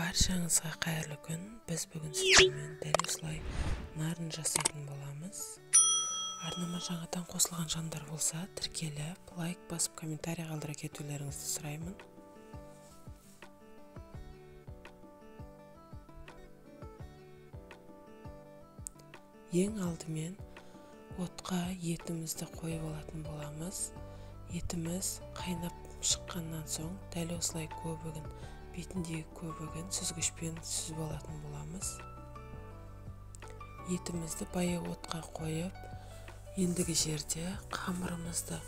Баршаңызға қайырлы күн. Біз бүгін сіздермен дәл осылай нарын жасайтын боламыз. Арнама жаңадан қосылған жандар болса, тіркеліп, лайк басып, комментарий қалдыра кетулеріңізді сұраймын. Ең алдымен отқа етімізді қойып алатын боламыз. Етіміз қайнап шыққаннан соң дәл осылай көбігін, бетіндегі көбігін сүзгішпен сүзіп алатын боламыз. Етімізді баяу отқа қойып, ендігі жерде қамырымызды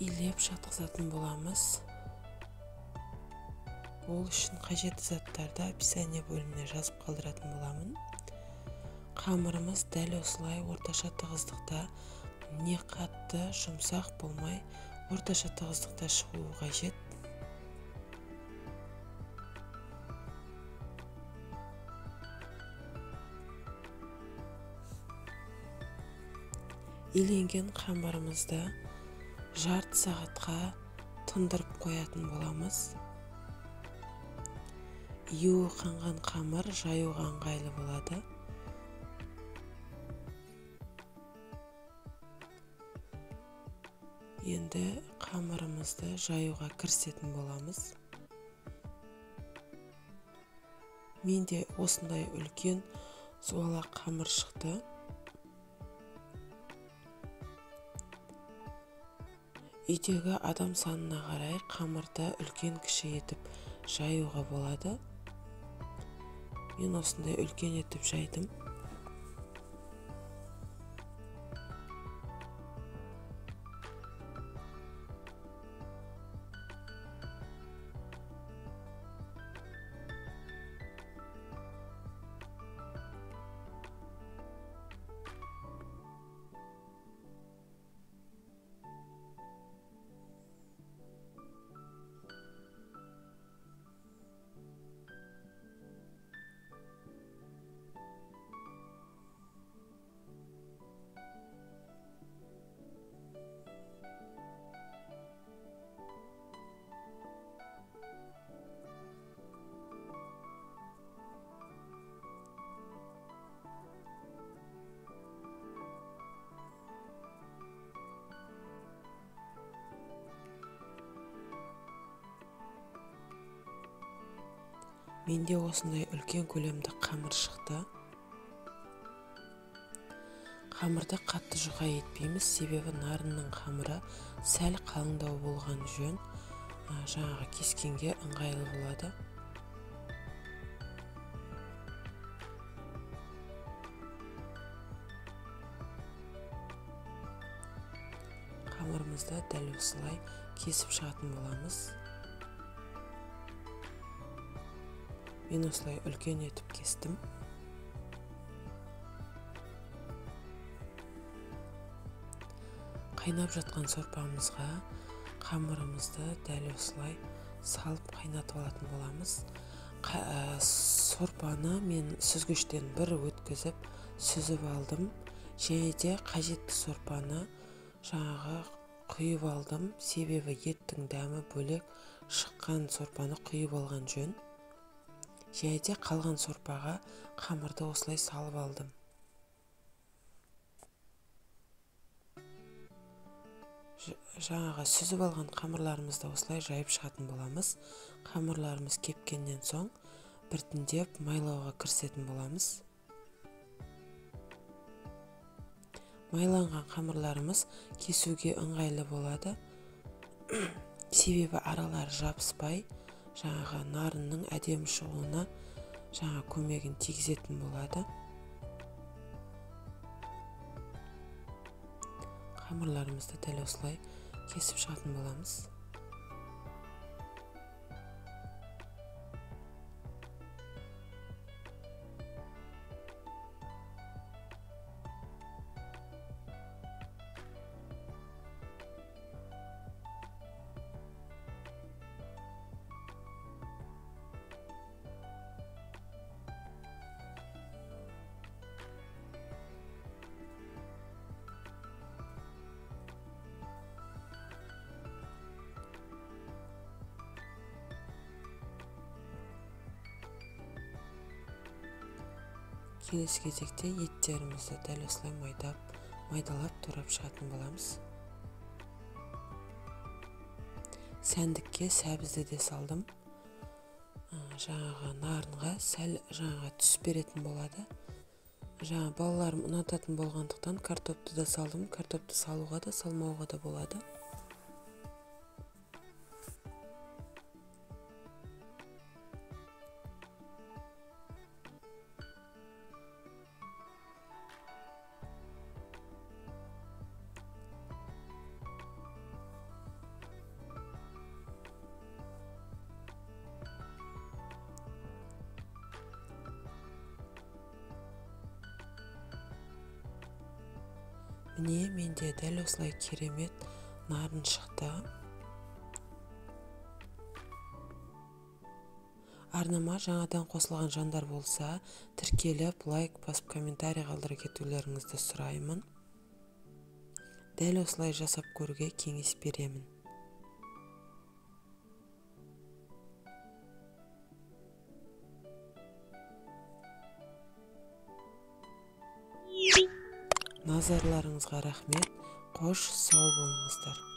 илеп жатқызатын боламыз. Ол үшін қажетті заттарды описание бөліміне жазып қалдыратын боламын. Қамырымыз дәл осылай орташа тығыздықта, не қатты, жұмсақ болмай, орташа тығыздықта шығуы қажет. Иленген қамырымызды жарты сағатқа тындырып қоятын боламыз. Июі қанған қамыр жаюға ыңғайлы болады. Енді қамырымызды жаюға кірісетін боламыз. Менде осындай үлкен зуалақ қамыр шықты. Үйдегі адам санына қарай қамырды үлкен кіші етіп жаюға болады. Мен осындай үлкен етіп жайдым. Менде осындай үлкен көлемді қамыр шықты. Қамырды қатты жұқа етпейміз, себебі нарынның қамыры сәл қалыңдау болған жөн, жаңағы кескенге ыңғайлы болады. Қамырымызды дәл осылай кесіп шығатын боламыз. Мен осылай үлкен етіп кестім. Қайнап жатқан сорпамызға қамырымызды дәл осылай салып қайнатып алатын боламыз. Сорпаны мен сүзгіштен бір өткізіп сүзіп алдым. Және де қажетті сорпаны жаңағы құйып алдым. Себебі еттің дәмі бөлек шыққан сорпаны құйып алған жөн. Және де қалған сорпаға қамырды осылай салып алдым. Жаңағы сүзіп алған қамырларымызды осылай жайып шығатын боламыз. Қамырларымыз кепкеннен соң біртіндеп майлауға кірісетін боламыз. Майланған қамырларымыз кесуге ыңғайлы болады. Себебі аралары жабыспай, жаңағы нарынның әдемі шығуына жаңа көмегін тигізетін болады. Қамырларымызды дәл осылай кесіп шығатын боламыз. Келесі кезекте еттерімізді дәл осылай майдалап турап шығатын боламыз. Сәндікке сәбізді де салдым. Жаңағы нарынға сәл жаңағы түс беретін болады. Жаңа балаларым ұнататын болғандықтан картопты да салдым. Картопты салуға да салмауға да болады. Міне, менде дәл осылай керемет нарын шықты. Арнама жаңадан қосылған жандар болса, тіркеліп, лайк басып, комментарий қалдыра кетулеріңізді сұраймын. Дәл осылай жасап көруге кеңес беремін. Назарларыңызға рахмет. Қош, сау болыңыздар.